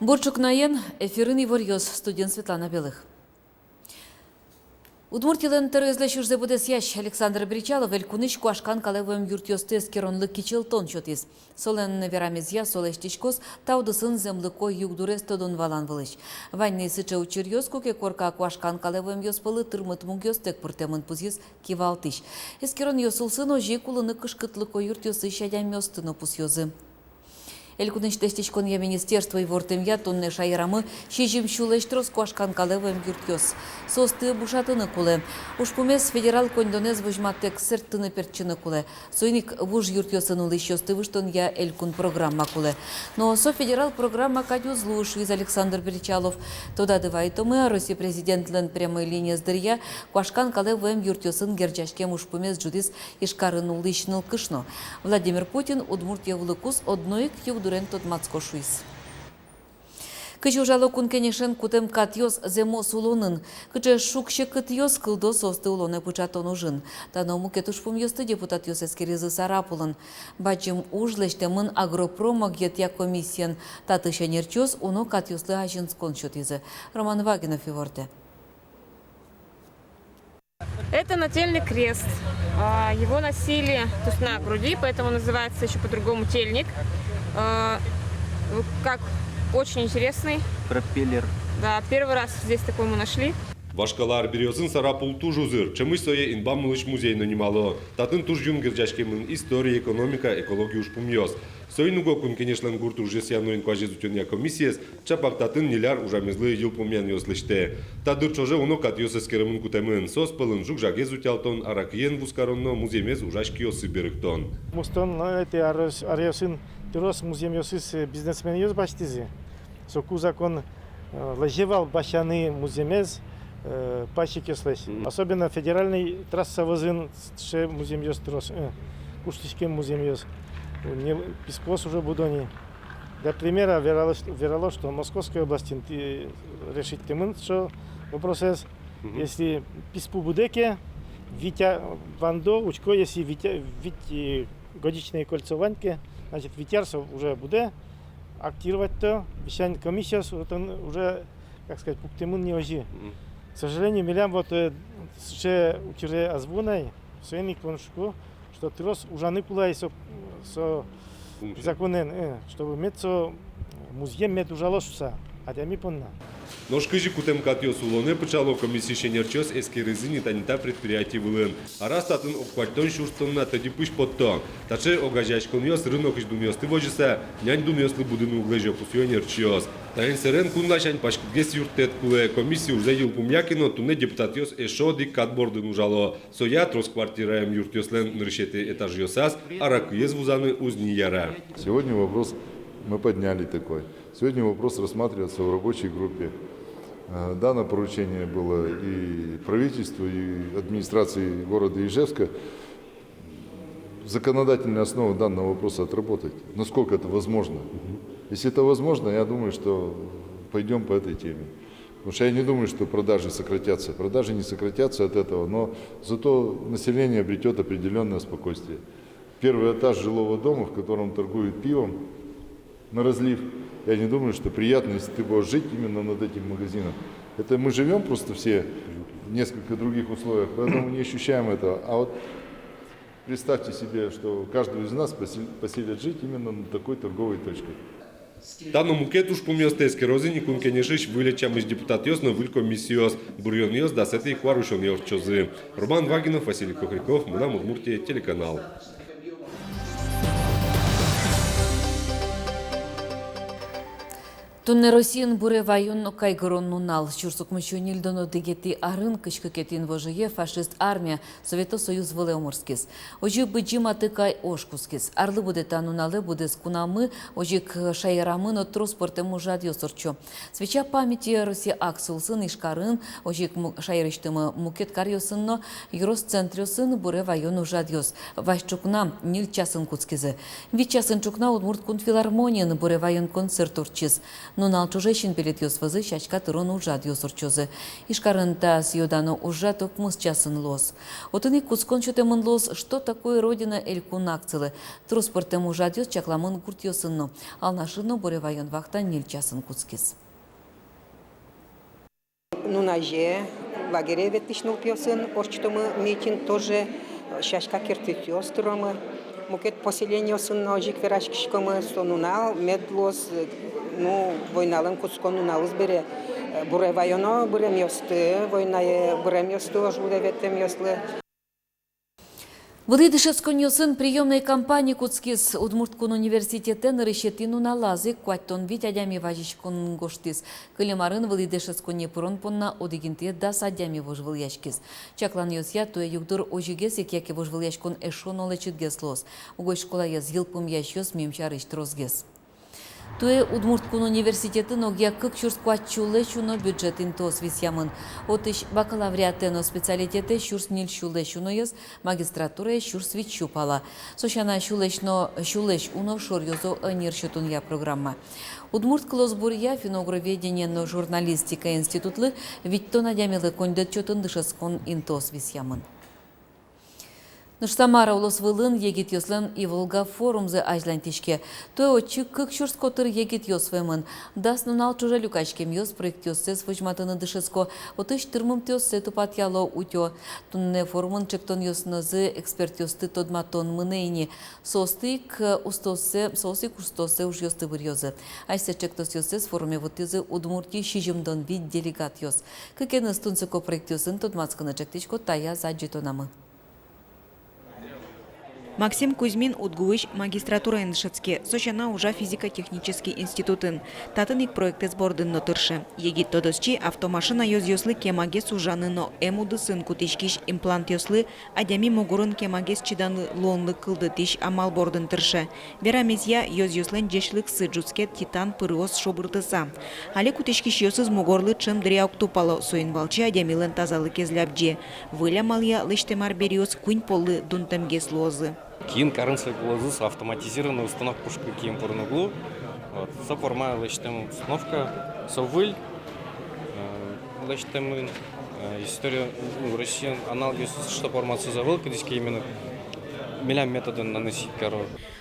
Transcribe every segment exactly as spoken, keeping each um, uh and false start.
Бур ӵукнаен! Эфирын иворъёс, студиын Светлана Белых. Удмуртилэн тӧроезлэсь ужзэ быдэсъясь Александр Бречалов элькунысь куашкан калэ вуэм юртъёсты эскеронлы кичӧлтон сётӥз. Солэн верамезъя, со лэсьтӥськоз та удысын зэмлыко югдурез тодон-валан вылысь. Вань ни сыӵе учыръёс, куке корка куашкан калэ вуэмъёс пӧлы тырмыт мугъёстэк пыртэмын, пусйиз кивалтӥсь. Эскеронъёс улсын озьы ик улыны кышкытлыко юртъёсысь адямиосты но пусйозы. Элькунысь лэсьтӥськонъя министерство ивортэмъя, туннэ шаерамы сизьым сюлэсь трос куашкан калэ вуэм юртъёс. Соосты бушатыны кулэ. Ужпумез федерал коньдонэз возьматэк сэрттыны-пертчыны кулэ. Соин ик вуж юртъёсын улӥсьёсты выжтонъя элькун программа кулэ. Но со федерал программа кадь уз луы, шуиз Александр Бречалов. Тодады вайытомы, Россия президентлэн прямой линиез дыръя куашкан калэ вуэм юртъёсын герӟаськем ужпумез ӝутӥз Ижкарын улӥсь нылкышно. Владимир Путин Удмуртие вуылыкуз одно ик югдурен тодматско, шуиз. Кызьы ужало Кун Кенешен кутэм катъёс зэмос улонын? Кыӵе шуг-секытъёс кылдо соосты улонэ пыӵатон ужын? Та но мукет ужпумъёсты депутатъёс эскеризы Сарапулын. Бадӟым уж лэсьтэмын агропром огъетъя комиссиен. Татысь ӧнерчиос уно катъёслы азинскон сётӥзы. Роман Вагинов ивортэ. Это нательный крест. А, его носили, то есть, на груди, поэтому называется ещё по-другому тельник. А, ну, как очень интересный. Пропеллер. Да, первый раз здесь такой мы нашли. Вашкала арбериосын Сарапул туж узыр, ӵемысь сое инбам улысь музей но нимало. Татын туж юн герӟаськемын история, экономика, экология ужпумъёс. Соин уго Кун Кенешлэн гурт ужъёсъя но инкуазез утёнъя комиссиез чапак татын ньыль ар ужамезлы йылпумъянъёс лэсьтэ. Та дыр ӵоже уно катъёс эскеремын кутэмын. Соос пӧлын жуг-жагез утялтон, аракыен вузкарон но музъемез ужась киосы берыктон. Мустон, э, эти аръёс-, аръёсын трос музъемъёсыз, э, бизнесменъёс басьтӥзы. Соку закон, э, лэзе вал басьтыны музъемез, э, пайщикъёслэсь. Мгм. Особенно федеральной трасса вӧзын сыӵе музъемъёс трос, э, куштӥськем музъемъёс. Не, писпуос уже будо ни. Для примера, верало, ш-, верало, что Московской областьын, э, решить тэмын со вопросэз. Мгм. Если писпу будэ ке, вить ар вандо, учко, если вить, вить, э, годичное кольцо вань ке, значит, вить ар со уже будэ, актировать-то, висян комиссиос, вот он уже, как сказать, пуктэмын ни озьы. Мгм. К сожалению, милям вот, э, сыӵе учыре ӧз вуы на ай, соин ик мон шуисько, что трос ужаны кулэ ай со, со законэн, э, чтобы мед со музъем мед ужалоз шуыса, адями понна. Нош кызьы кутэм катъёс улонэ пыӵало, комиссиысь ӧнерчиос эскеризы ни тани та предприятие вылын. Араз татын ог куатьтон сюрс тонна тӧдьы пызь потто. Таӵе огазеяськонъёс рынокысь дунъёсты возьыса, нянь дунъёслы будыны уг лэзё, пусъё ӧнерчиос. Таин сэрен кун ласянь паськытгес юрттэт кулэ. Комиссия ужзэ йылпумъя ке но, туннэ депутатъёс эшшо одӥг кат бордын ужало. Соя трос квартираем юртъёслэн нырысетӥ этажъёсаз аракыез вузаны уз ни яра. Сегодня вопрос мы подняли такой. Сегодня вопрос рассматривается в рабочей группе. Э, дано поручение было и правительству, и администрации города Ижевска законодательную основу данного вопроса отработать, насколько это возможно. Если это возможно, я думаю, что пойдём по этой теме. Потому что я не думаю, что продажи сократятся. Продажи не сократятся от этого, но зато население обретёт определённое спокойствие. Первый этаж жилого дома, в котором торгуют пивом на разлив, я не думаю, что приятно, если ты будешь жить именно над этим магазином. Это мы живём просто все в несколько других условиях, поэтому не ощущаем этого. А вот представьте себе, что каждого из нас посел-, поселят жить именно над такой торговой точкой. Та но мукет ужпумъёсты эскерозы ни Кун Кенешысь выль ӧтчамысь депутатъёс но выль комиссиос. Быръёнъёс дасэтӥ куарусёнэ ортчозы. Роман Вагинов, Василий Кокряков, «Мынам Удмуртие» телеканал. Туннэ Россиын буре ваён но кайгырон нунал. Сюрс укмыссю ньыльдон одӥгетӥ арын, кызь кыкетӥ инвожое, фашист армия Совето Союз вылэ омырскиз. Озьы Быдӟым Атыкай ож кутскиз. Арлы быдэ та нуналэ быдэс кунамы, озьы ик шаерамы но трос пӧртэм ужрадъёс ортчо. «Свеча памяти России» акция улсын Ижкарын, озьы ик му-, шаерысьтымы мукет каръёсын но ёрос центръёсын буре ваён ужрадъёс вазь ӵукна ньыль часын кутскизы. Вить часын ӵукна Удмурт кун филармониын буре ваён концерт ортчиз. Нунал ӵоже синпелетъёс вӧзы, сяська тырон ужрадъёс ортчозы. Ижкарын та сӥё-дано ужрад укмыс часын луоз. Отын ик кутскон сётэмын луоз «Что такое Родина» элькун акцилы. Трос пӧртэм ужрадъёс чакламын гуртъёсын но. Алнашын но Буревайон вахта ньыль часын кутскиз. Нуназе лагере ветлӥсь нылпиосын ортчытомы митинг тоже, сяська керттӥсьёс тыромы. Мукет поселениосын но озьы ик вераськиськомы, со нунал мед луоз, ну, войналэн кутскон нуналыз бере, Буревайоно быремъёсты, войнае быремъёсты, ож луэ ветлэмъёслы. Вылӥ дышетсконъёсын приёмной кампания кутскиз. Удмурт кун университетэ нырысетӥ нуналаз ик куатьтон вить адями вазиськон гожтӥз. Кылем арын вылӥ дышетсконэ пырон понна одӥг интые дас адями вожвылъяськиз. Чакланъёсъя, туэ югдур озьыгес ик, яке вожвылъяськон эшшо но лэчытгес луоз. Угось школаез йылпумъясьёс мим сярысь тросгес. Туэ Удмурт кун университетын огъя кык сюрс куать сюлэсь уно бюджет интыос висъямын. Отысь бакалавриатэ но специалитетэ сюрс ньыль сюлэсь уноез, магистратурае сюрс вить сю пала. Со сяна, сюлэсь но сюлэсь уно шоръёзо ӧнер сётонъя программа. Удмурт кылосбуръя, финно-угроведение но журналистика институтлы витьтон адямилы коньдэт сётон дышетскон интыос висъямын. Нош Самара улосвылын егитъёслэн «Иволга» форумзы азьланьтӥське. Туэ отчы кык сюрс котыр егитъёс вуэмын. Дас нунал ӵоже люкаськемъёс проектъёссэс возьматыны дышетско, отысь тырмымтэоссэ тупатъяло, утё. Туннэ форумын ӵектонъёсынызы экспертъёсты тодматон мынэ ини. Соосты ик, э, устооссэ, соос ик устооссэ ужъёсты быръёзы. Асьсэ ӵектосъёссэс форуме вуттӥзы Удмуртиысь сизьымдон вить делегатъёс. Кыкеныз тунсыко проектъёсын тодматскыны ӵектӥсько, таяз адӟытонамы. Максим Кузьмин УдГУысь магистратураын дышетске, со сяна ужа физико-технический институтын. Татын ик проектэз бордын но тырше. Егит тодосчи автомашина ёзъёслы кемагес ужаны но эм удысын кутӥськись имплантъёслы адями мугорын кемагес чиданы луонлык кылдытӥсь амал бордын тырше. Верамезъя, ёзъёслэн ӟечлыксы ӝутске титан пырыос шобыртыса. Али кутӥськисьёсыз мугорлы ӵем дыръя уг тупало, соин валче адямилэн тазалыкез лябӟе. Выль амалъя лэсьтэм арбериос куинь поллы дунтэмгес луозы. Киын карын сое кулэ луоз, со автоматизированный установка пушкы киын пырыны уг лу. Вот. Со форма лэсьтэм установка, со выль, э, лэсьтэмын, э, история, ну, Россиын аналогиос, что форма со завыл, кыдеске именно милям методын наносить каро.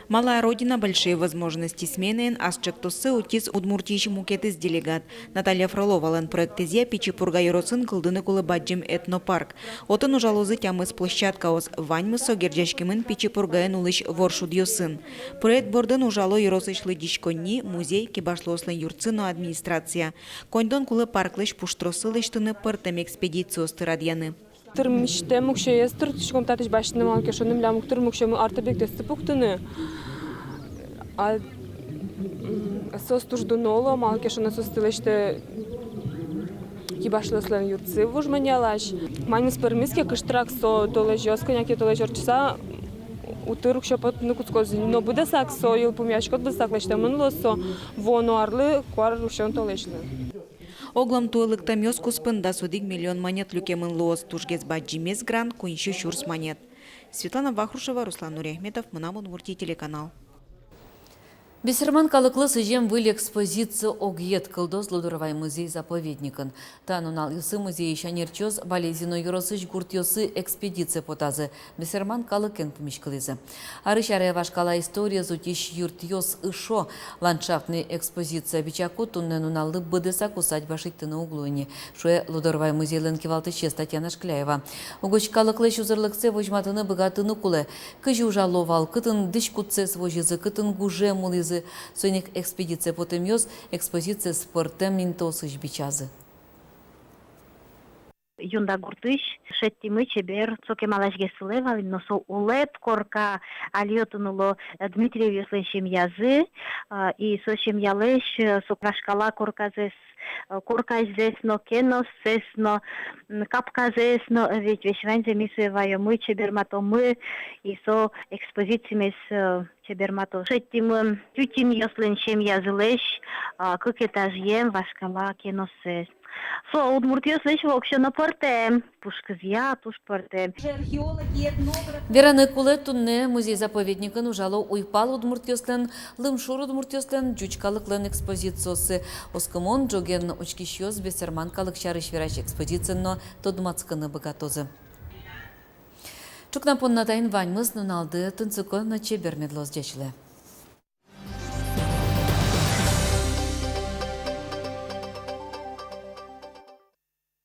«Малая Родина — большие возможности» сменаен ас ӵектоссэ утиз Удмуртиысь мукетыз делегат. Наталья Фроловалэн проектэзъя Пичи Пурга ёросын кылдыны кулэ бадӟым этнопарк. Отын ужалозы тямыс площадкаос, ваньмыз со герӟаськемын Пичи Пургаын улӥсь воршудъёсын. Проект бордын ужало ёросысь лыдӟиськонни, музей, кибашлыослэн юртсы но администрация. Коньдон кулэ парклэсь пуштроссы лэсьтыны, пӧртэм экспедициосты радъяны. Тырмымтэм уксёез тыртӥськом татысь басьтыны, малы ке шуоно милям уг тырмы уксёмы арт-объектъёсты пуктыны. А, м, соос туж дуно луо, малы ке шуоно соосты лэсьтэ кибашлыослэн юртсы Вужмоньялась. Ваньмыз пӧрмиз ке, кыштрак со толэзьёс, кӧня ке толэзь ортчыса, утыр уксё поттыны кутскозы. Но быдэсак со йылпумъяськод, быдэсак лэсьтэмын луоз со, вуоно арлы куарусён толэзьлы. Оглом туэ лыктэмъёс куспын дас одӥг миллион манет люкемын луоз, тужгес бадӟымез грант — куинь сю сюрс манет. Светлана Вахрушева, Руслан Нуриахметов, «Мынам Удмуртие» телеканал. Бесерман калыклы сӥзем выль экспозиция огъет кылдоз Лудорвай музей-заповедникын. Та нуналъёсы музейысь ӧнерчиос Балезино ёросысь гуртъёсы экспедицие потазы, бесерман калыкен пумиськылӥзы. Арысь аре вашкала историез утись юртъёс ышо. Ландшафтной экспозиция бичаку, туннэ нуналлы быдэсак усадьба шедьтыны уг луы ни, шуэ Лудорвай музейлэн кивалтӥсез Татьяна Шкляева. Угось калыклэсь узырлыксэ возьматыны быгатыны кулэ. Кызьы ужало вал, кытын дӥськутсэс возизы, кытын гужем улӥзы. Соин ик экспедицие потэмъёс экспозициез пӧртэм интыосысь бичазы. Юнда гуртысь шедьтӥмы чебер, со кемаласьгес сылэ вал ини, но со улэп корка али отын уло, э, Дмитриевъёслэн семьязы, а, и со семьялэсь, э, со вашкала корказэс, э, корказэс но, кеноссэс но, м, капказэс но, э, ведь весь ваньзэ ми сое ваёмы, чеберматомы, и со экспозициямес, э, чеберматоз. Шедьтӥмы тютинъёслэн семьязылэсь, а, кык этажъем вашкала кеноссэс. Со удмуртъёслэсь воксё но пӧртэм, пушкызъя туж пӧртэм. Вераны кулэ, туннэ музей-заповедникын ужало уйпал удмуртъёслэн, лымшор удмуртъёслэн, ӟуч калыклэн экспозициоссы. Оскымон, ӝоген учкисьёс бесерман калык сярысь верась экспозициын но тодматскыны быгатозы. Ӵукна понна таин ваньмыз. Нуналды тунсыко но чебер мед луоз. Ӟеч луэ.